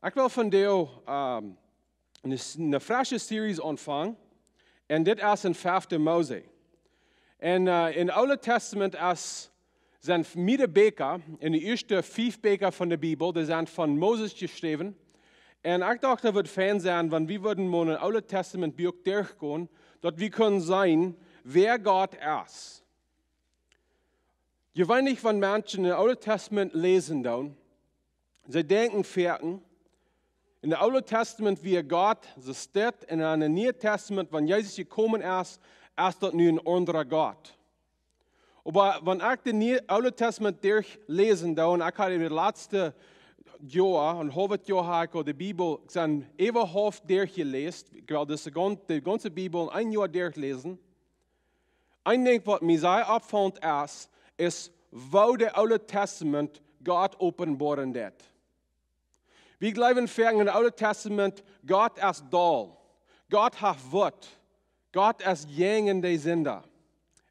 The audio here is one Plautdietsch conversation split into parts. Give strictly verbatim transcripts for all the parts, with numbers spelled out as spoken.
Ekj well vondoag, ehm, eene, eene fresche Series aunfangen. Un dit es en fefte Mose. Un, eh, en Oole Testament es, sent miere Bieekja, un de ieeschte fief Bieekja von de Bibel, dee sent von Moses jeschräwen. Un ekj docht, daut wudd fein sennen, wan wie wudden mol en Oole Testament Buak derchgonen, daut wie kunnen seenen, wäa Gott es. Jeweenlich, wan Menschen en Oole Testament läsen doonen, see denkjen foaken, en de Oole Testament wia Gott, soo steit, un en de Niee Testament, wan Jesus jekomen es, es daut nu en aundra Gott. Oba wan ekj de Niee, Oole Testament derchläsen doo, un ekj haud en de latste Joa, en haulwet Joa haud ekj aul de Bibel, ekj sie äwa haulf derchjeläst, ekj well dise gaun-, de gaunze Bibel en een Joa derchläsen. Een Dinkj, waut mie sea oppfaulent es, es, woo de Oole Testament Gott openboaren deed. Wie jleewen foaken en Oole Testament, Gott es doll, Gott haft Wut, Gott es jäajen de Sinda.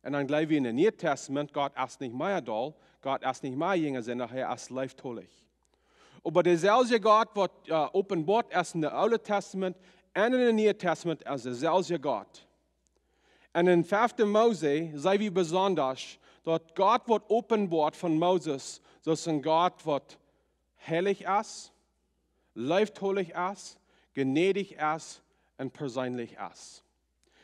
Un dan jleew wie en de Niee Testament, Gott es nich mea doll, Gott es nich mea jäajen Sinda, hee es leeftolich. Oba deselwja Gott, waut, eh, openboat es en de Oole Testament un en de Niee Testament, es deselwja Gott. Un en fefte Mose seenen wie besondasch, daut Gott woat openboat von Moses, daut es een Gott, waut heilich es, leeftolich es, jnädich es un perseenlich es.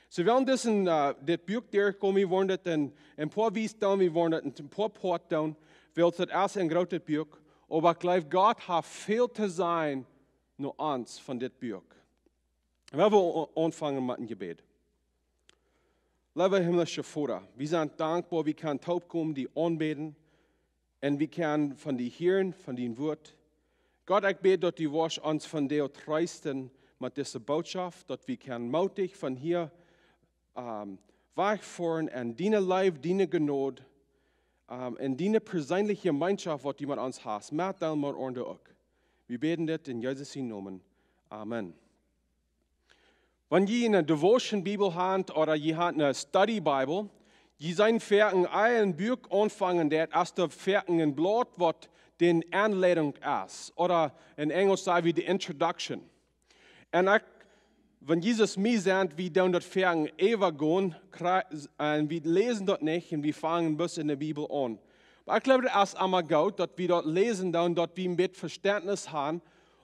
Soo, wie wellen dit, eh, dit Buak derchgonen, wie woaren dit en, en poa Wiesen doonen, wie woaren dit en poa Poat doonen, wiels daut es een grootet Buak, oba ekj jleew, Gott haft väl to sajen no ons von dit Buak. Wie wellen a-, aunfangen met een Jebäd. Leewa himmlischa Voda, wie sent dankboa, wie kjennen toopkomen, die aunbäden, un wie kjennen von die hieren, von dien Wuat. Gott, ekj bäd, daut du woascht ons vondoag treesten met dise Bootschoft, daut wie kjennen mootich von hia, ehm, wajchfoaren un diene Leew, diene Jnod, ehm, un diene perseenliche Jemeenschoft, waut du met ons hast, met dän Maun aundoa uk. Wie bäden dit en Jesus sienen Nomen. Amen. Wan jie eene Devotion Bibel haben ooda jie haben eene Study Bible, jie seenen foaken, ea een Buak aunfangen deed, es doa foaken een Blaut, waut de Aunleidunk es. Ooda en Enjlisch saj wie de introduction. Un ekj, wan Jesus mie sajcht, wie doonen daut foaken äwagonen, kra-, un wie läsen daut nich un wie fangen bloos en de Bibel aun. Oba ekj jleew, daut es emma goot, daut wie daut läsen doonen, daut wie een bät Vestentnis haben,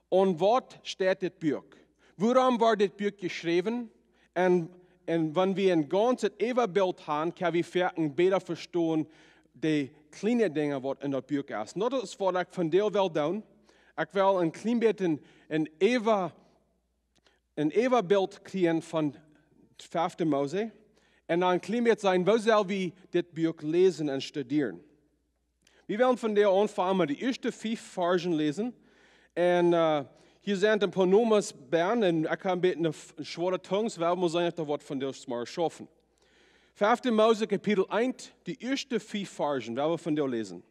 aun waut steit dit Buak? Wuarom wort dit Buak jeschräwen? Un, un wan wie een gaunzet Äwabilt haben, kjenn wie foaken bäta vestonen de kjliene Dinja, waut en daut Buak es. Un daut es, waut ekj vondoag well doonen. Ekj well een kjlien bät een, een Äwa-, een Äwabilt kjrieen von fefte Mose. Un dan een kjlien bät seenen, woo sell wie dit Buak läsen un studieren. Wie wellen vondoag aunfangen met de ieeschte fief Varzen läsen. Un, eh, hia sent een poa Nomes bie, un ekj hab een bät eene f-, schwoare Tung, soo wie motten seenen, daut waut vondoag mau schaufen. Fefte Mose, Kapitel eent, de ieeschte fief Varzen, woa wie vondoag läsen.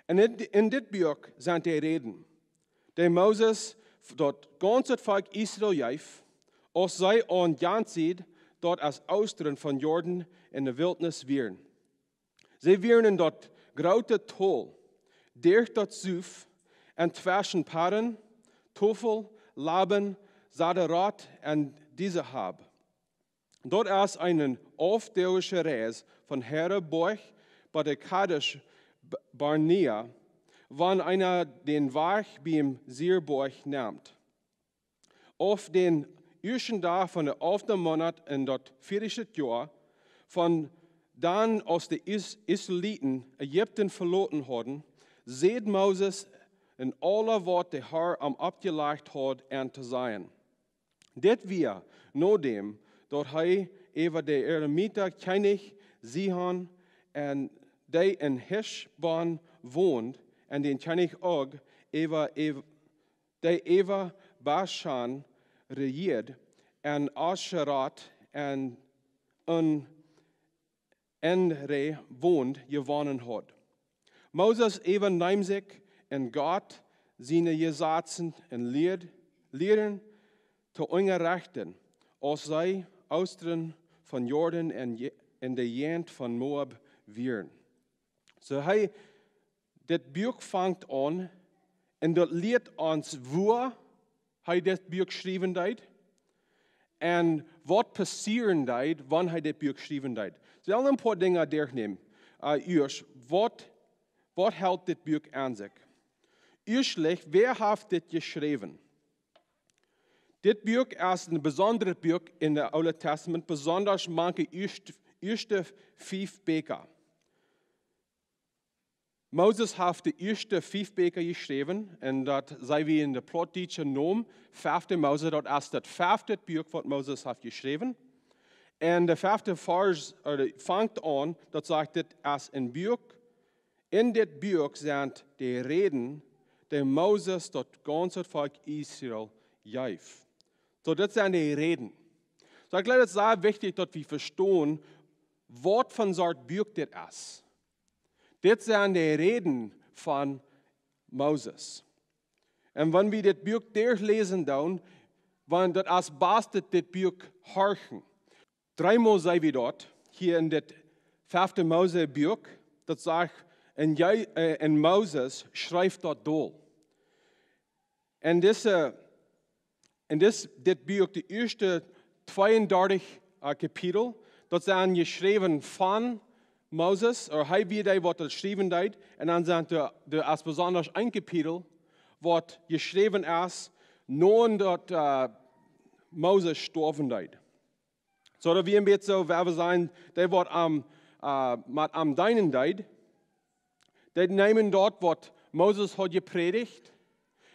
Un en, en dit Buak sent de Räden, dee Moses daut gaunze Volkj Israel jeef, aus see aun jane Sied, daut es Oostren von Jordan, en de Wiltnis wieren. See wieren en daut groote Tol, derch daut Suf, un tweschen Paran, Tofel, Laban, Sderot un Dibon. Daut es eene aufdäajesche Reis von Horeb Boajch bat de Kadesh B-, Barnea, wan eena dän Wajch biem Seir Boajch nemt. Opp dän ieeschten Dach von dän alften Moonat en daut vieedje Joa, von dan aus de Is-, Israeliten Ägipten veloten hauden, säd Moses en aules, waut de Har am oppjelajcht haud, an to sajen. Dit wia no däm, daut hee äwa dän Amorita Kjennich Sihon un dee en Heschbon wond, un dän Kjennich Og äwa, äw-, dee äwa Baschan rejieed, un Aschtarot un, un Edrei wond, jewonnen haud. Moses äwa neem sikj en Gott siene Jesazen un lieed, lieed to unjarechten, aus see oostren von Jordan en je-, en de Jäajent von Moab wieren. Soo hee, dit Buak fangt aun Un daut lieet ons, woo hee dit Buak schriewen deed un waut passieren deed, wan hee dit Buak schriewen deed. Soo, een poa Dinja derchnämen. Uh, ieescht, waut, waut helt dit Buak aun sikj? Ieeschtlich, wäa haft dit jeschräwen? Dit Buak es een besondret Buak en de Oole Testament, besondasch mank de ieescht-, ieeschte fief Bieekja. Moses haft de ieeschte fief Bieekja jeschräwen, un daut see wie en de plautdietsche Nomen, fefte Mose, daut es daut fefte Buak, waut Moses haft jeschräwen. Un de fefte Varsch, äh, de fangt aun, daut sajcht, dit es een Buak, en dit Buak sent de Räden, dee Moses daut gaunze Volkj Israel jeef. Soo, dit sent de Räden. Soo, ekj jleew, daut es sea wichtich, daut wie vestonen, waut fa Sort Buak dit es. Dit sent de Räden von Moses. Un wan wie dit Buak derchläsen doonen, wan daut es baste dit Buak horchen. Dreemol seenen wie daut, hia en dit fefte Mose Buak, daut sajcht, un Je-, äh, un Moses schreef daut dol. En dise, en dis, dit Buak, de ieeschte tweeundartich, äh, Kapitel, daut sent jeschräwen von Moses, ooda hee wia dee, waut daut schriewen deed, un dan sent doa, doa es besondasch een Kapitel, waut jeschräwen es, no daut, äh, Moses stoawen deed. Soo daut wie een bät soo, woo wie sajen, dee waut am, äh, met am deenen deed, dee neemen daut, waut Moses haud jeprädicht,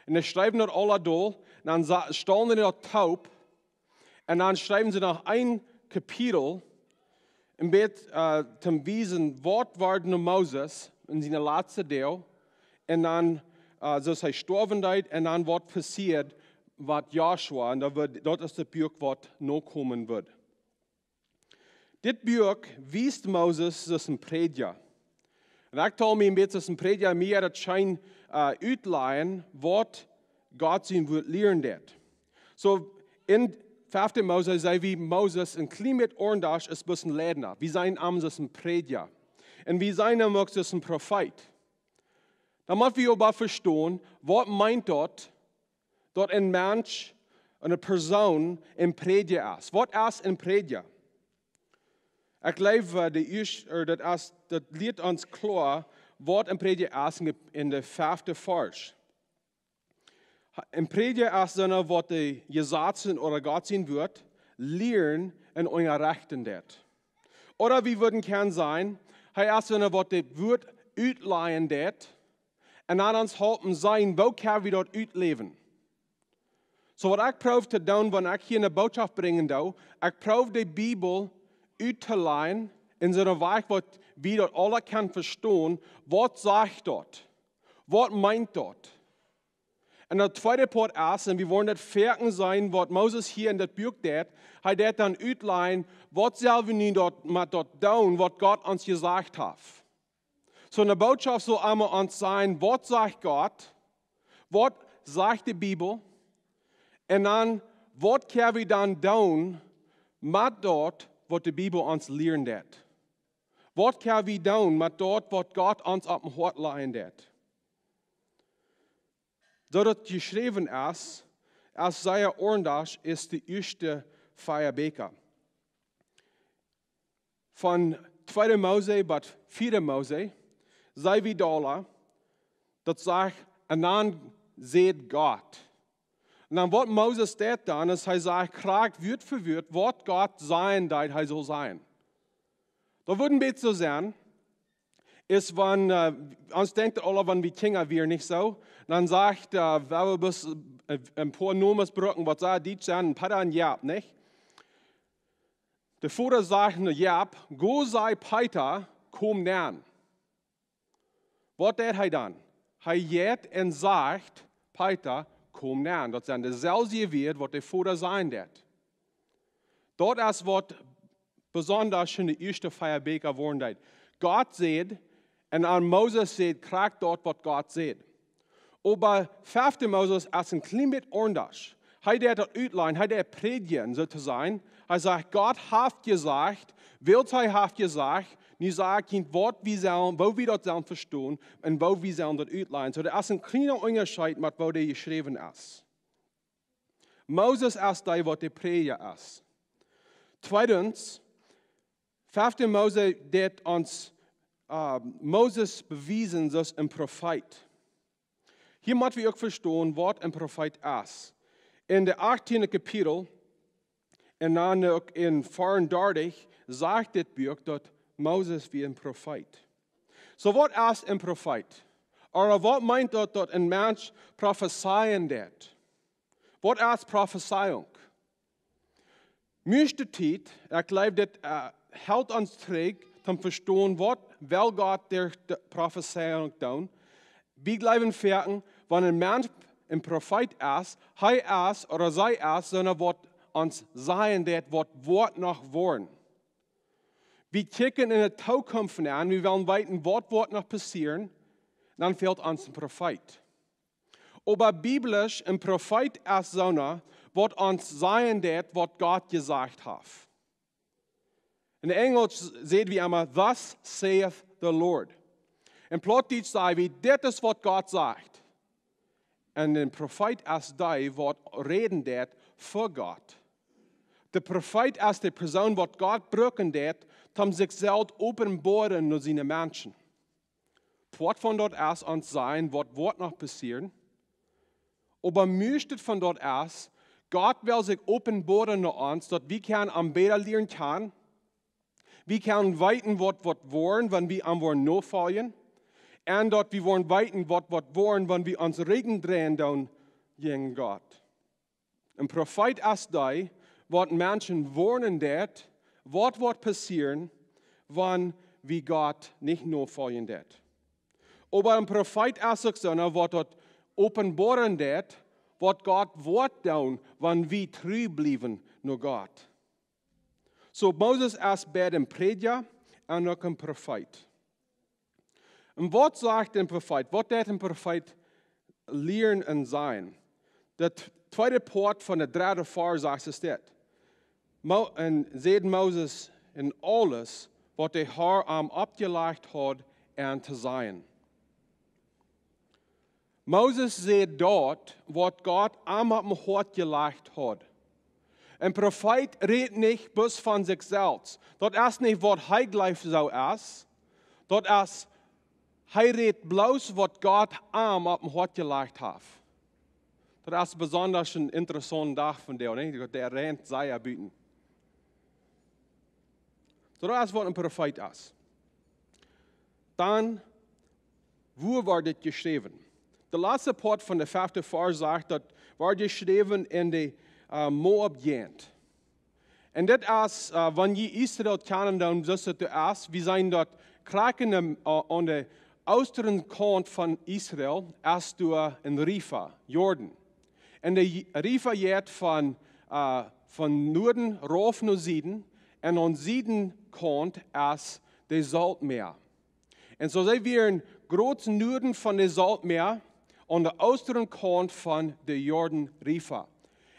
un dee schreewen daut aula dol, un dan sa-, stalden dee daut toop, un dan schreewen see noch een Kapitel, een bät, äh, toom wiesen, waut wort no Moses en siene latste Doag, un dan, äh, soo aus hee stoawen deed, un dan waut passieed, waut Joshua, un daut woat, daut es daut Buak, waut nokomen woat. Dit Buak wiest Moses aus een Prädja. Un ekj tol mie een bät aus een Prädja, mie daut scheen, äh, utlajen, waut Gott sien Wuat lieren deed. Soo, en fefte Mose seenen wie Moses een kjlien bät aundasch aus bloos een Leida. Wie seenen am aus een Prädja. Un wie seenen am uk aus een Profeet. Dan mott wie oba vestonen, waut meent daut, daut een Mensch, eene Persoon, een Prädja es? Waut es een Prädja? Ekj jleew, äh, de ieescht-, äh, daut es, daut lieet ons kloa, waut een Prädja es en de, en de fefte Varsch. Een Prädja es eena, waut de Jesazen ooda Gott sien Wuat lieren un unjarechten deed. Ooda wie wudden kjennen sajen, hee es eena, waut daut Wuat utlajen deed, un dan ons halpen seenen, woo kjenn wie daut utläwen? Soo waut ekj proow to doonen, wan ekj hia eene Bootschoft brinjen doo, ekj proow de Bibel uttolajen en soone Wies, waut wie daut aula kjennen vestonen, waut sajcht daut? Waut meent daut? Un daut tweede Poat es, un wie woaren daut foaken seenen, waut Moses hia en daut Buak deed, hee deed dan utlajen, waut sell wie nu daut, met daut doonen, waut Gott ons jesajcht haft. Soo, eene Bootschoft saul emma ons sennen, waut sajcht Gott? Waut sajcht de Bibel? Un dan, waut kjenn wie dan doonen met daut, waut de Bibel ons lieren deed? Waut kjenn wie doonen met daut, waut Gott ons opp daut Hoat lajen deed? Soo daut jeschräwen es, aus sea aundasch aus de ieeschte vea Bieekja. Von tweede Mose bat vieede Mose, seenen wie doa, daut sajcht, un dan säd Gott. Un dan waut Moses deed dan, es hee sajcht, krakjt Wuat fa Wuat, waut Gott sajen deed, hee saul sajen. Daut wudd een bät soo sennen, es wan, äh, ons denkjt aula, wan wie Kjinja wieren, nich soo? Dan sajcht, äh, wie haben bloos, äh, een poa Nomes brucken, waut sea dietsch sent, Papa un Jap, nich? De Voda sajcht no Jap, go saj Papa, komm nenn. Waut deed hee dan? Hee jeit un sajcht, Papa, komm nenn. Daut sent deselwje Wieed, waut de Voda sajen deed. Daut es waut besondasch en de ieeschte vea Bieekja woaren deed. Gott säd, un dan Moses säd krakjt daut, waut Gott säd. Oba fefte Mose es een kjlien bät aundasch. Hee deed daut utlajen, hee deed prädjen, soo to sajen. Hee sajcht, Gott haft jesajcht, wiels hee haft jesajcht, Nu saj ekj junt waut wie sellen, woo wie daut sellen vestonen un woo wie sellen daut utlajen. Soo, doa es een kjliena Unjascheet met woo dee jeschräwen es. Moses es dee waut de Prädja es. Tweedens, fefte Mose deit ons, äh, Moses bewiesen aus een Profeet. Hia mott wie uk vestonen waut een Profeet es. En de achttiende Kapitel un dan uk en veeaundartich sajcht dit Buak daut Moses wia een Profeet. Soo, waut es een Profeet? Ooda waut meent daut, daut een Mensch profezeien deit? Waut es Profezeiunk? Mieeschte Tiet, ekj jleew, dit, äh, helt ons trigj, om vestonen waut well Gott derch de Profezeiunk doonen. Wie jleewen foaken, wan een Mensch een Profeet es, hee es ooda see es, soona waut ons sajen deit, waut woat noch woaren. Wie kjikjen en de Tookunft aun, wie wellen weeten, waut woat noch passieren, dan fält ons een Profeet. Oba biblisch, een Profeet es soona, waut ons sajen deit, waut Gott jesajcht haft. En Enjlisch saj wie emma, "Thus saith the Lord." En Plautdietsch saj wie, "Dit es waut Gott sajcht." En een Profeet es dee, waut räden deit fa Gott. De Profeet es de Persoon, waut Gott brucken deit, om sikj selfst openboaren no siene Menschen. Poat von daut es ons sajen, waut woat noch passieren. Oba mieeschte von daut es, Gott well sikj openboaren no ons, daut wie kjennen am bäta lieren kjanen. Wie kjennen weeten, waut woat woaren, wan wie am woaren nofoljen. En daut wie woaren weeten, waut woat woaren, wan wie ons Rigjen dreien doonen jäajen Gott. Een Profeet es dee, waut Menschen woarnen deit, waut woat passieren, wan wie Gott nich nofoljen deit. Oba een Profeet es uk soona, waut daut openboaren deit, waut Gott woat doonen, wan wie tru bliewen no Gott. Soo, Moses es beid een Prädja un uk een Profeet. Un waut sajcht een Profeet? Waut deit een Profeet lieren un sajen? De t-, tweede Poat von de dredde Varsch sajcht es dit. Mo-, un säd Moses en aules, waut de Har am oppjelajcht haud, an to sajen. Moses säd daut, waut Gott am opp daut Hoat jelajcht haud. Een Profeet rät nich bloos von sikj selfst. Daut es nich, waut hee jleeft, soo es. Daut es, hee rät bloos, waut Gott am opp daut Hoat jelajcht haft. Daut es besonda een interessaunta Dach vondoag, nich? Daut de Räajent sea buten. Soo, daut es, waut een Profeet es. Dan, wua wort dit jeschräwen? De latste Poat von de fefte Varsch sajcht, daut wort jeschräwen en de, äh, Moab-Jäajent. Un dit es, äh, wan jie Israel kjanen, dan soo aus daut es, wie seenen daut krakjt en de, äh, aun de oostren Kaunt von Israel, es doa een Riefa, Jordan. Un de J-, Riefa jeit von, äh, von Nuaden rauf no Sieden, un aun Sieden Kaunt es de Saltmäa. Un soo see wieren groot Nuaden von de Saltmäa, aun de oostren Kaunt von de Jordan Riefa.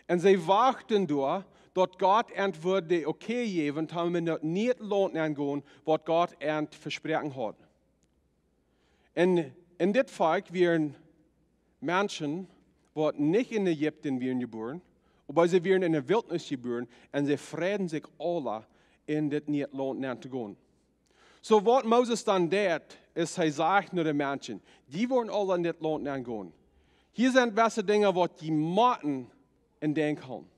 Un see wachten doa, daut Gott an wudd de okay jäwen, om en daut niee Launt nenn gonen, waut Gott an vesproaken haud. Un en dit Volkj wieren Menschen, waut nich en Ägipten wieren jebuaren, oba see wieren en de Wiltnis jebuaren, un see freiden sikj aula, en dit niee Launt nenn to gonen. Soo, waut Moses dan deit, es, hee sajcht no de Menschen: "Jie woaren aula en dit Launt nenn gonen. Hia sent jewesse Dinja, waut jie motten en Denkj hoolen."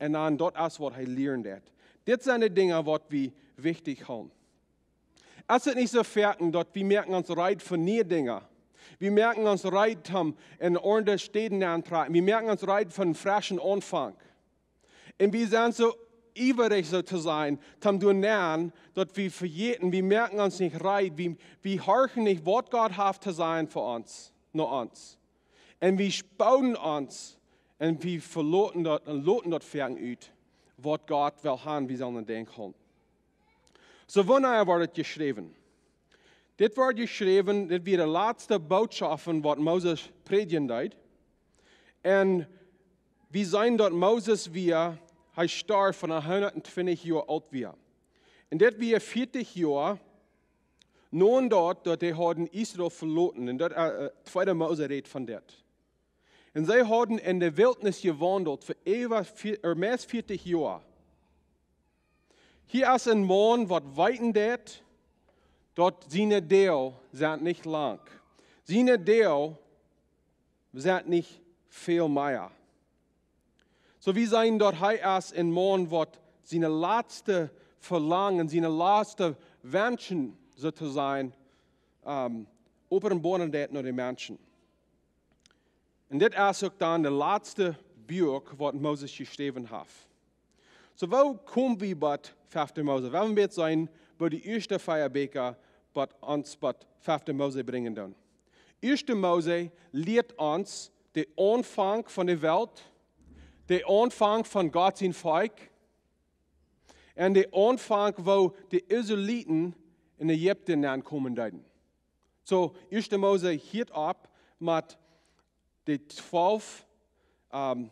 Un dan, daut es, waut hee lieren deit. Dit sent de Dinja, waut wie wichtich hoolen. Es et nich soo foaken, daut wie moaken ons reed fa niee Dinja? Wie moaken ons reed, om en aundre Städen auntotrakjen. Wie moaken ons reed fa eenen freschen Aunfank. Un wie sent soo iewrich, soo to sajen, om doa nenn, daut wie vejäten, wie moaken ons nich reed, wie, wie horchen nich, waut Gott haft to sajen fa ons, no ons. Un wie spooden ons, un wie veloten daut, un loten daut foaken ut, waut Gott well haben, wie sellen en Denkj hoolen. Soo, wanea wort dit jeschräwen? Dit wort jeschräwen, dit wia de latste Bootschoft, waut Moses prädjen deed. Un wie seenen, daut Moses wia, hee storf, wan hee hundat twintich Joa oolt wia. Un dit wia vieetich Joa Noen daut, daut dee hauden Israel veloten, un daut, äh, äh, tweede Mose rät von dit. Un see hauden en de Wiltnis jewaundelt fa äwa vea-, äh, meist vieetich Joa. Hia es een Maun, waut weeten deit, daut siene Doag sent nich lang. Siene Doag sent nich väl mea. Soo, wie seenen daut hee es een Maun, waut siene latste Velangen, siene latste Wenschen, soo to sajen, ähm, openboaren deit no de Menschen. Un dit es uk dan de latste Buak, waut Moses jeschräwen haft. Soo, woo kom wie bie fefte Mose? Well wie seenen, woo de ieeschte vea Bieekja bie ons bie fefte Mose brinjen doonen. Ieeschte Mose lieet ons de Aunfank von de Welt, de Aunfank von Gott sien Volkj, un de Aunfank, woo de Israeliten en Ägipten aunkomen deeden. Soo, ieeschte Mose hieet opp met de twalf, ähm,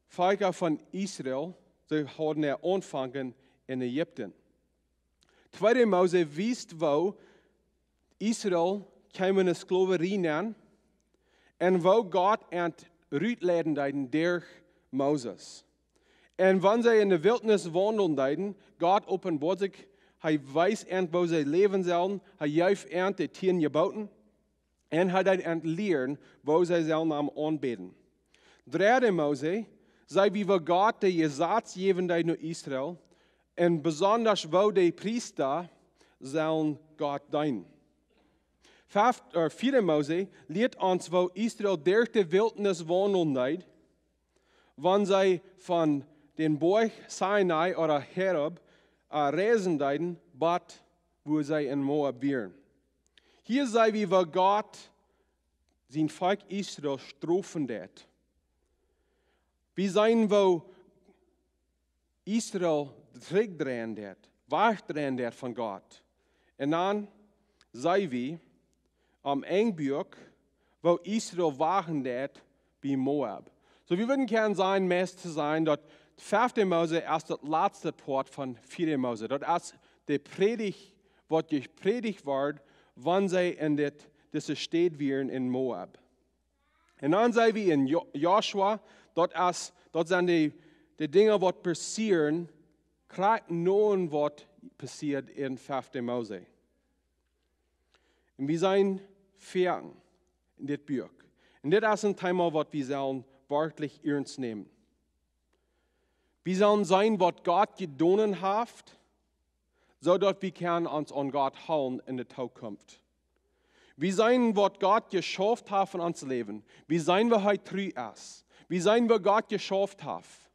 Velkja von Israel, see hauden äa Aunfank en Ägipten. Tweede Mose wiest, woo Israel kjeem en de Sklowerie nenn un woo Gott an rutleiden deed derch Moses. Un wan see en de Wiltnis waundelden deeden, Gott openboad sikj, hee wees an, woo see läwen sellen, hee jeef an de tieen Jeboten, un hee deed an lieren, woo see sellen am aunbäden. Dredde Mose, see wie, woo Gott de Jesaz jäwen deed no Israel, un besonda, woo de Priesta sellen Gott deenen. Fef-, äh, vieede Mose lieet ons, woo Israel derch de Wiltnis waundelden deed, wan see von dän Boajch Sinai ooda Horeb, äh, reisen deeden, bat wua see en Moab wieren. Hia seenen wie, woo Gott sien Volkj Israel strofen deed. Wie seenen, woo Israel trigjdreien deed, wajchdreien deed von Gott. Un dan seenen wie aum Enj Buak, woo Israel wachten deed bie Moab. Soo, wie wudden kjennen sajen, meist to sajen, daut fefte Mose es daut latste Poat von vieede Mose. Daut es de Prädicht, waut jeprädicht wort, wan see en dit, dise Städ wieren en Moab. Un dan seenen wie en Jo-, Josua, daut es, daut sent de, de Dinja, waut passieren, krakjt no waut passieed en fefte Mose. Un wie seenen foaken en dit Buak. Un dit es een Thema, waut wie sellen werkjlich iernst nämen. Wie sellen seenen, waut Gott jedonen haft, soo daut wie kjennen ons aun Gott hoolen en de Tookunft. Wie seenen, waut Gott jeschauft haft en ons Läwen. Wie seenen, woo hee tru es. Wie seenen, woo Gott jeschauft haft.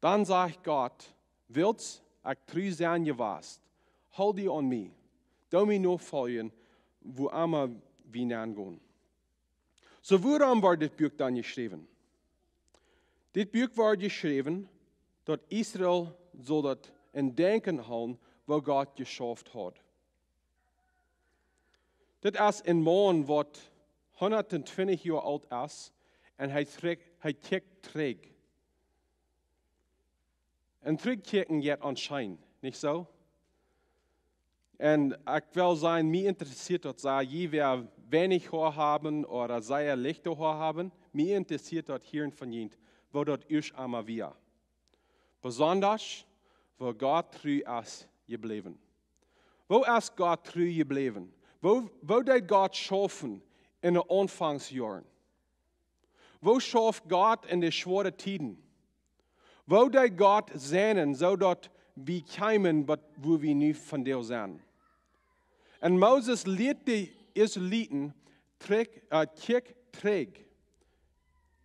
Dan sajcht Gott: Wiels ekj tru sie jewast, hool die aun mie. Doo mie nofoljen, wua emma wie nenn gonen. Soo, wuarom wort dit Buak dan jeschräwen? Dit Buak wort jeschräwen, daut Israel sull daut en Denkjen hoolen, woo Gott jeschauft haud. Dit es een Maun, waut hundat twintich Joa oolt es, un hee trigj-, hee kjikjt trigj. Un trigjkjikjen jeit ons scheen, nich soo? Un ekj well sajen, mie interessieet daut, saj jie, wäa weinich Hoa haben ooda sea lichte Hoa haben, mie interessieet daut hieren von junt, woo daut ieescht emol wia. Besonda, woo Gott tru es jebläwen. Woo es Gott tru jebläwen? Woo, woo deed Gott schaufen en de Aunfangsjoaren? Woo schauft Gott en de schwoare Tieden? Woo deed Gott sennen, soo daut wie kjeemen, bat wua wie nu vondoag sent? Un Moses lieet de Israeliten trigj, äh, kjikjt trigj.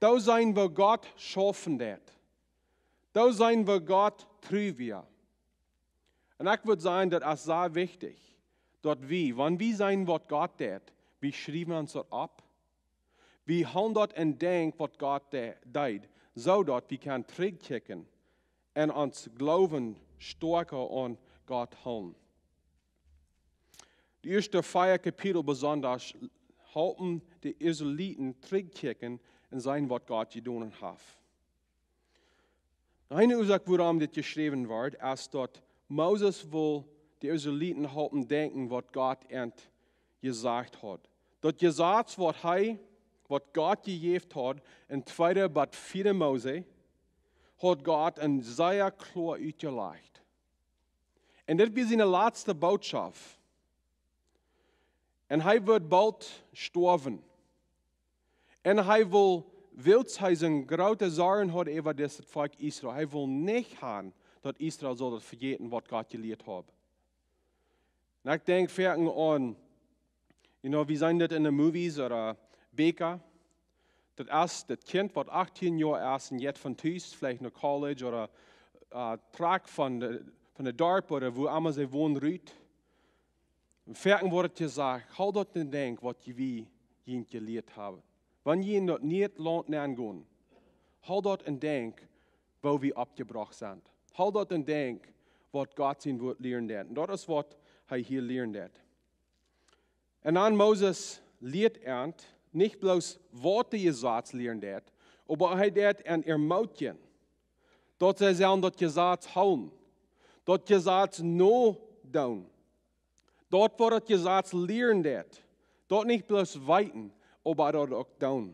Doo seenen, woo Gott schaufen deed. Doo seenen, woo Gott tru wia. Un ekj wudd sajen, daut es sea wichtich, daut wie, wan wie seenen, waut Gott deed, wie schriewen ons daut opp. Wie hoolen daut en Denkj, waut Gott de-, deed, soo daut wie kjennen trigjkjikjen un ons Gloowen stoakja aun Gott hoolen. De ieeschte vea Kapitel besonda halpen de Israeliten trigjkjikjen un seenen, waut Gott jedonen haft. Eene Uasoak, wuarom dit jeschräwen wort, es daut Moses wull de Israeliten halpen denkjen, waut Gott an jesajcht haud. Daut Jesaz, waut hee, waut Gott jejäft haud, en tweede bat vieede Mose, haud Gott en sea kloa utjelajcht. Un dit wia siene latste Bootschoft. Un hee wudd boolt stoawen. Un hee wull, wiels hee soone groote Sorjen haud äwa dit Volkj Israel, hee wull nich han, daut Israel sull daut vejäten, waut Gott jelieet haud. Un ekj denkj foaken aun, you know, wie seenen daut en de movies ooda Bieekja. Daut es daut Kjint, waut achtieen Joa es un jeit von Tus, veleicht no College ooda, äh, trigj von de, von de Darp ooda wua emma see wonen, rut. Un foaken woat jesajcht: "Hoolt daut en Denkj, waut jie, wie junt jelieet haben. Wan jie en daut niee Launt nengonen, hoolt daut en Denkj, woo wie oppjebrocht sent. Hoolt daut en Denkj, waut Gott sien Wuat lieren deed." Un daut es, waut hee hia lieren deed. Un dan Moses lieet an, nich bloos waut daut Jesaz lieren deed, oba hee deed an ermootjen, daut see sellen daut Jesaz hoolen, daut Jesaz nodoonen. Daut, waut daut Jesaz lieren deed, daut nich bloos weeten, oba daut uk doonen.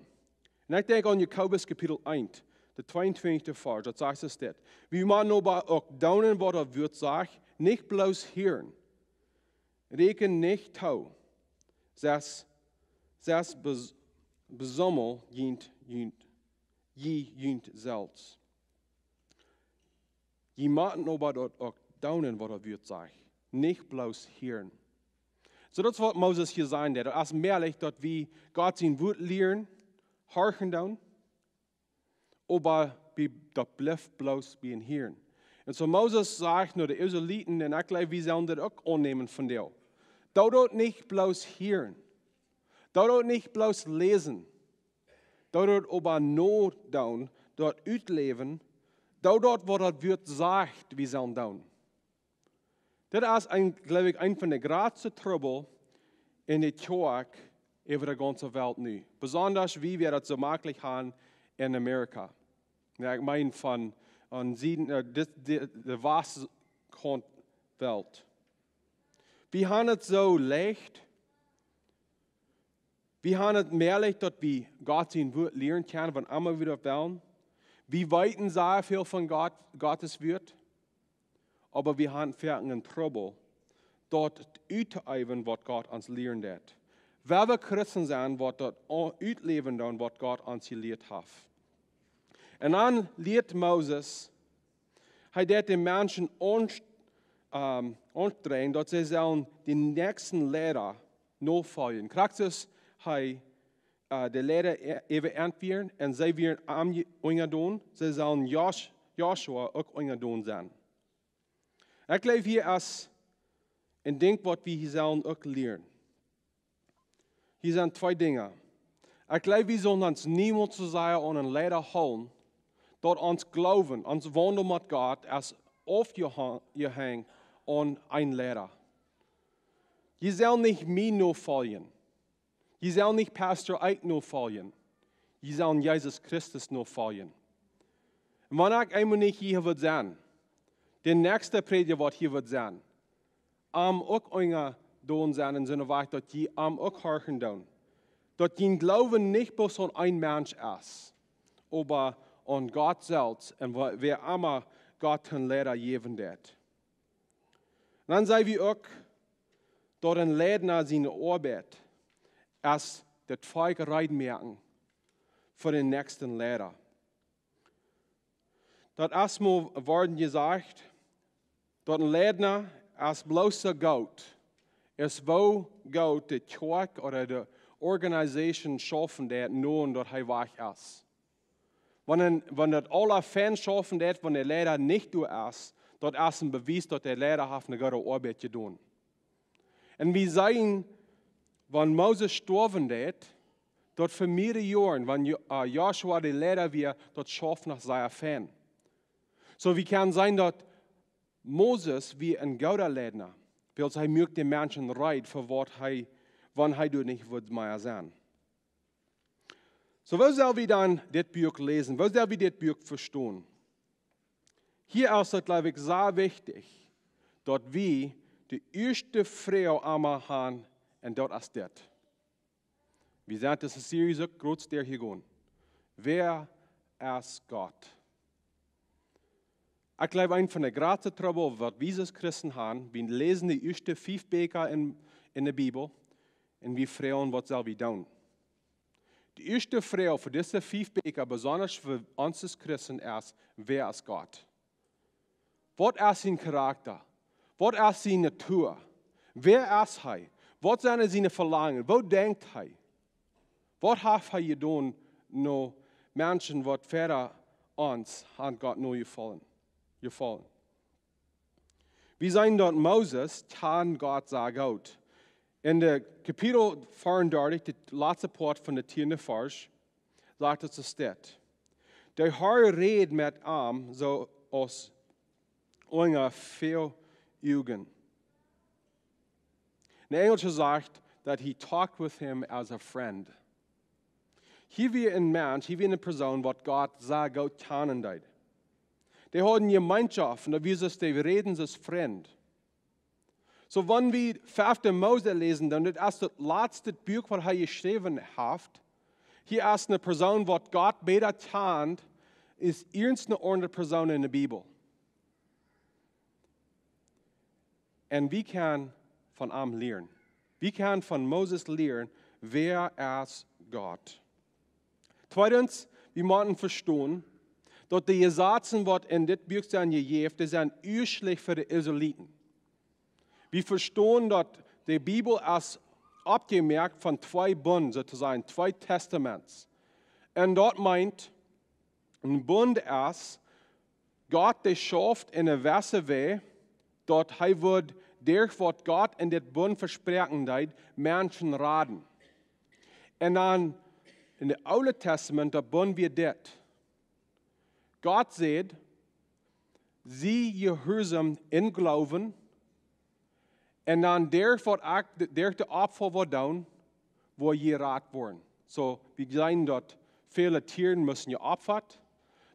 Un ekj denkj aun Jakobus Kapitel eent, de tweeuntwintichste Varsch, daut sajcht es dit: "Wie motten oba uk doonen, waut daut Wuat sajcht, nich bloos hieren. Räakjent nich too, sest, sest bes-, besaumelt junt, junt, jie junt selfst." Jie motten oba daut uk doonen, waut daut Wuat sajcht, nich bloos hieren. Soo, daut es, waut Moses hia sajcht, daut es mäajlich, daut wie Gott sien Wuat lieren, horchen doonen, oba wie, daut blift bloos bie een hieren. Un soo Moses sajcht no de Israeliten, un ekj jleew, wie sellen dit uk aunnämen von die: Doo daut nich bloos hieren. Doo daut nich bloos läsen. Doo daut oba nodoonen, daut utläwen, doo daut, waut daut Wuat sajcht, wie sellen doonen. Dit es een, jleew ekj, een von de jratste Trubbel en de Kjoakj äwa de gaunze Welt nu. Besonda wie, wie daut soo maklich han en Amerika. Jo, ekj meen von aun Sieden, äh, dit, dit, de Wastkaunt Welt. Wie han et soo leicht, wie han et mäajlich, daut wie Gott sien Wuat lieren kjennen, wan emma wie daut wellen. Wie weeten sea väl von Gott, Gott sien Wuat, oba wie han foaken een Trubbel, daut uttoäwen, waut Gott ons lieren deed. Wie wellen Christen sennen, waut daut au-, utläwen doonen, waut Gott ons jelieet haft. Un dan lieet Moses, hee deed de Menschen aun-, ähm, aundreien, daut see sellen dän näakjsten Leida nofoljen. Krakjt soo aus hee, äh, de Leida e-, äwa an wieren, un see wieren am je-, unjadon, see sellen Jos-, Josua uk unjadon sennen. Ekj jleew, hia es een Dinkj, waut wie hia sellen uk lieren. Hia sent twee Dinja. Ekj jleew, wie sellen ons niemols soo sea aun een Leida hoolen, daut ons Gloowen, ons Waundel met Gott es aufjeha-, jehangen aun een Leida. Jie sellen nich mie nofoljen. Jie sellen nich Pastor Ike nofoljen. Jie sellen Jesus Christus nofoljen. Un wan ekj eemol nich hia wudd sennen, de näakjste Prädja, waut hia wudd sennen, am uk unjadon sennen, en soone Wies, daut jie am uk horchen doonen. Daut jie Gloowen nich bloos aun een Mensch es, oba aun Gott selfst un wa-, wäa emma Gott een Leida jäwen deed. Dan see wie uk, daut een Leida siene Oabeit es, daut Volkj reed moaken fa dän näakjsten Leida. Daut es mol worden jesajcht, daut een Leida es bloos soo goot aus woo goot de Kjoakj ooda de Organisation schaufen deed, no daut hee wajch es. Wan een, wan daut aula fein schaufen deed, wan de Leida nich doa es, daut es een Bewies, daut de Leida haft eene goode Oabeit jedonen. Un wie seenen, wan Moses stoawen deed, daut fa mearere Joaren, wan Jo-, äh, Josua de Leida wia, daut schauft noch sea fein. Soo, wie kjennen seenen, daut Moses wia een gooda Leida, wiels hee muak de Menschen reed fa waut hee, wan hee doa nich wudd mea sennen. Soo, woo sell wie dan dit Buak läsen? Woo sell wie dit Buak vestonen? Hia es daut, jleew ekj, sea wichtich, daut wie De ieeschte Froag emma han, un daut es dit. Wie sent dise Series uk groot derchjegonen. Wäa es Gott? Ekj jleew, een von de jratste Trubbel waut wie aus Christen han, wie läsen de ieeschte fief Bieekja en, en de Bibel un wie froagen, waut sell wie doonen? De ieeschte Froag fa dise fief Bieekja, besonda fa ons aus Christen, es: Wäa es Gott? Waut es sien Karakta? Waut es siene Natua? Wäa es hee? Waut sent siene Velangen? Woo denkjt hee? Waut haft hee jedonen no Menschen waut ver ons han Gott no jefollen? Jefollen. Wie seenen daut Moses kjand Gott sea goot. En de Kapitel veeaundartich, de latste Poat von de tieende Varsch, sajcht et soo: De Herr räd met am soo aus unja väl Uagen. En Enjlisch sajcht daut: He talked with him as a friend. Hia wia een Mensch, hia wia eene Persoon waut Gott sea goot kjanen deed. Dee hauden Jemeenschoft un daut wia soo aus dee räden aus Frind. Soo, wan wie fefte Mose läsen, dan dit es daut latste Buak waut hee jeschräwen haft. Hia es eene Persoon waut Gott bäta kjant aus irjent eene aundre Persoon en de Bibel. Un wie kjennen von am lieren. Wie kjennen von Moses lieren, wäa es Gott. Tweedens, wie motten vestonen, daut de Jesazen waut en dit Buak sent jejäft, dee sent uaschlich fa de Israeliten. Wie vestonen daut de Bibel es oppjemoakt von twee Bunden, soo to sajen, twee Testaments. Un daut meent, een Bund es, Gott, dee schauft en eene jewesse Wies, daut hee wudd derch waut Gott en dit Bund vesproaken deed, Menschen raden. Un dan en de Oole Testament, daut Bund wia dit. Gott säd: Sie jehuarsom em Gloowen, un dan derch waut ekj, derch de Opfa woa doonen, woa jie jerat woaren. Soo, wie seenen daut väle Tieren musten jeopfat,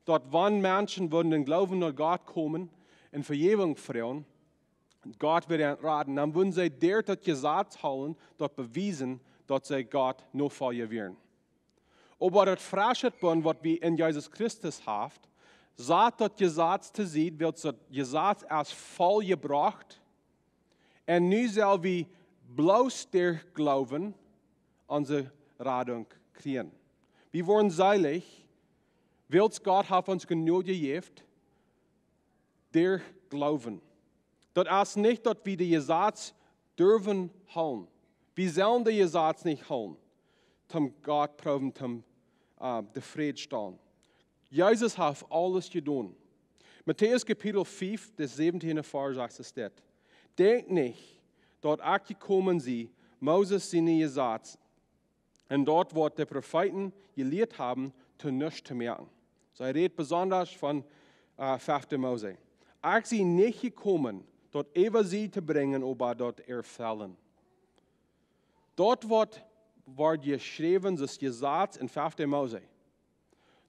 daut wan Menschen wudden em Gloowen no Gott komen un Vejäwunk froagen, Gott wudd an raden, dan wudden see derch daut Jesaz hoolen, daut bewiesen, daut see Gott Nofolja wieren. Oba daut fresche Bund waut wie en Jesus Christus haben, sat daut Jesaz to Sied, wiels daut Jesaz es vollbrocht. Un nu sell wie bloos derch Gloowen onse Radunk kjrieen. Wie woaren seelich, wiels Gott haft ons Jnod jejäft, derch Gloowen. Daut es nich daut wie daut Jesaz derwen hoolen. Wie sellen daut Jesaz nich hoolen, toom Gott proowen, toom, äh, tofräd stalen. Jesus haft aules jedonen. Matäus Kapitel fief, de säwentieende Varsch sajcht dit: Denkjt nich, daut ekj jekomen sie, Moses sien Jesaz un daut waut de Profeeten jelieet haben, to nuscht to moaken. Soo, hee rät besonda von, äh, fefte Mose. Ekj sie nich jekomen, daut Äwasied to brinjen, oba daut Erfellen. Daut waut wort jeschräwen, daut Jesaz en fefte Mose,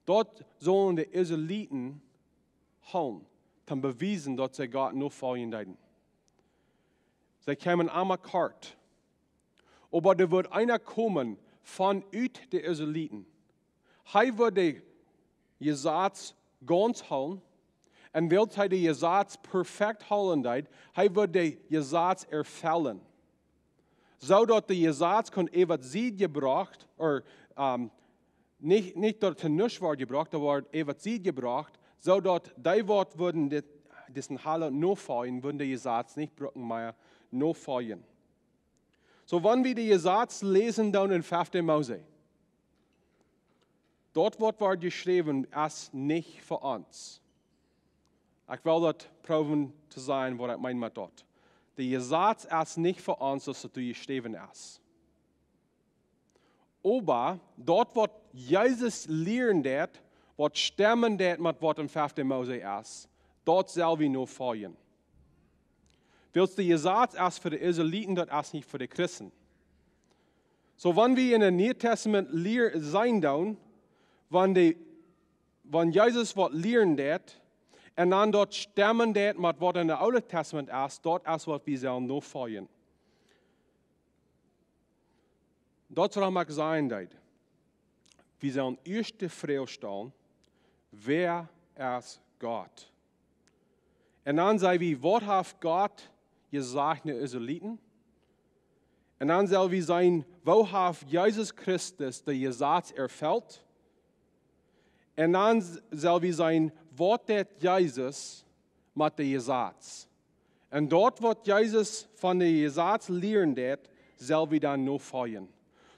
daut sullen de Israeliten hoolen, toom bewiesen, daut see Gott nofoljen deeden. See kjeemen emma kort. Oba doa wudd eena komen von ut de Israeliten. Hee wudd daut Jesaz gaunz hoolen. Un wiels hee daut Jesaz perfekt hoolen deed, hee wudd daut Jesaz erfellen. Soo daut daut Jesaz kunn äwasied jebrocht, ooda, ähm, nich, nich daut et to nuscht wort jebrocht, daut wort äwasied jebrocht, soo daut dee waut wudden dit, disen Heilaunt nofoljen, wudden daut Jesaz nich brucken mea nofoljen. Soo, wan wie daut Jesaz läsen dan en fefte Mose, daut waut wort jeschräwen es nich fa ons. Ekj well daut proowen to sajen waut ekj meen met daut. Daut Jesaz es nich fa ons, soo aus daut doa jeschräwen es. Oba daut waut Jesus lieren deed, waut stemmen deed met waut en fefte Mose es, daut sell wie nofoljen. Wiels daut Jesaz es fa de Israeliten, daut es nich fa de Christen. Soo, wan wie en daut Niee Testament lier-, seenen dan, wan de, wan Jesus waut lieren deed, Un dan daut stemmen deit met waut en daut Oole Testament es, daut es waut wie sellen nofoljen. Daut es wuarom ekj sajen deed, wie sellen ieescht de Froag stalen: Wäa es Gott? Un dan saj wie: Waut haft Gott jesajcht no de Israeliten? Un dan sell wie seenen: Woo haft Jesus Christus daut Jesaz erfelt? Un dan sell wie seenen: Waut deed Jesus met daut Jesaz? Un daut waut Jesus von daut Jesaz lieren deed, sell wie dan nofoljen.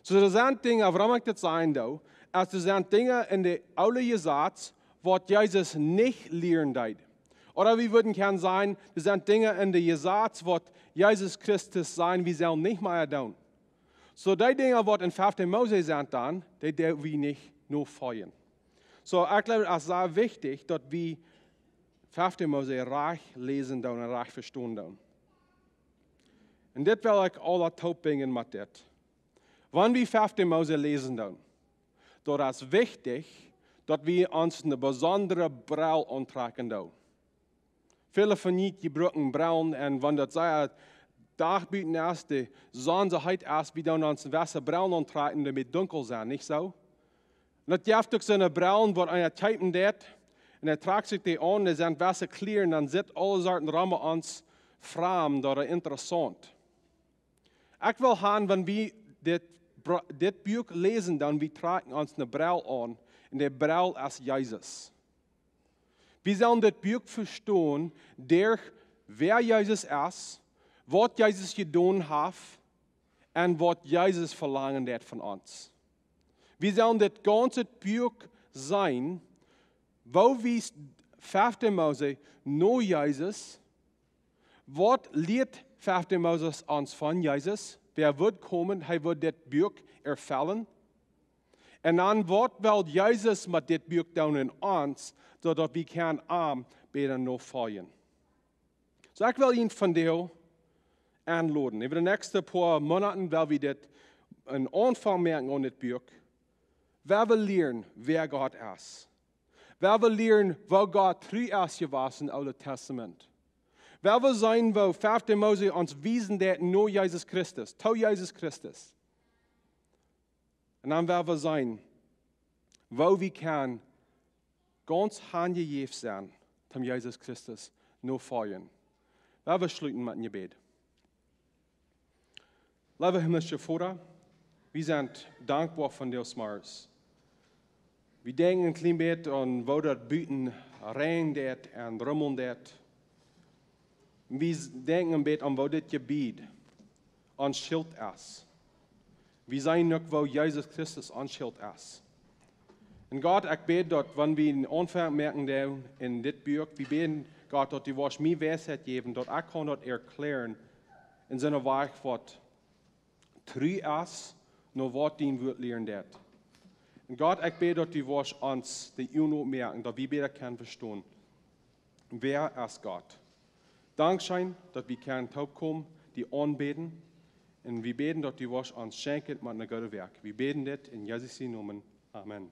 Soo, doa sent Dinja, wuarom ekj dit sajen doo, es doa sent Dinja en daut oole Jesaz, waut Jesus nich lieren deed. Ooda wie wudden kjennen sajen, doa sent Dinja en daut Jesaz, waut Jesus Christus säd, wie sellen nich mea doonen. Soo, dee Dinja waut en fefte Mose sent dan, dee doo wie nich nofoljen. Soo, ekj jleew, daut es sea wichtich, daut wie fefte Mose rajcht läsen doonen un rajcht vestonen doonen. Un dit well ekj aula toopbinjen met dit. Wan wie fefte Mose läsen doonen, daut es wichtich, daut wie ons eene besondre Brell auntrakjen doonen. Väle von junt brucken Brellen, un wan daut sea Dach buten es, de Sonn soo heet es, wie doonen ons wesse Brellen auntrakjen, dee met dunkel sent, nich soo? Un daut jeft uk soone Brellen, waut eena kjeepen deit, un hee trakjt sikj dee aun, dee sent wesse Kjleeda, un dan sitt aule Sorten rom ons framd ooda interessaunt. Ekj well han, wan wie dit, Bra- dit Buak läsen, dan wie trakjen ons eene Brell aun, un dee Brell es Jesus. Wie sellen dit Buak vestonen derch wäa Jesus es, waut Jesus jedonen haft un waut Jesus velangen deit von ons. Wie sellen dit gaunze Buak seenen, woo wiest fefte Mose no Jesus? Waut lieet fefte Mose ons von Jesus? Wäa wudd komen, hee wudd dit Buak erfellen. Un dan waut well Jesus met dit Buak doonen en ons, soo daut wie kjennen am bäta nofoljen. Soo, ekj well junt vondoag enloden. Äwa de näakjste poa Moonaten well wie dit eenen Aunfank moaken aun dit Buak. Wie wellen lieren wäa Gott es. Wie wellen lieren woo Gott tru es jewast em Oolen Tastament. Wie wellen seenen woo fefte Mose ons wiesen deit no Jesus Christus, to Jesus Christus. Un dan well wie seenen woo wie kjennen gaunz hanjejäft sennen, om Jesus Christus notofoljen. Well wie schluten met een Jebäd. Leewa himmlischa Voda, wie sent dankboa fa dise Morjes. Wie denkjen een kjlien bät aun woo daut buten räajnen deit un rummeln deit. Wie denkjen een bät aun woo dit Jebied ons Schilt es. Wie seenen uk woo Jesus Christus ons Schilt es. Un Gott, ekj bäd daut wan wie eenen Aunfank moaken doonen en dit Buak, wie bäden Gott daut du woascht mie Weisheit jäwen, daut ekj kaun daut erkjlären en soone Wies waut tru es no waut dien Wuat lieren deit. Un Gott, ekj bäd daut du woascht ons de Uagen opmoaken, daut wie bäta kjennen vestonen wäa es Gott. Dankscheen daut wie kjennen toopkomen, die aunbäden. Un wie bäden daut du woascht ons schenkjen met een goodet Woakj. Wie bäden dit en Jesus sienen Nomen. Amen.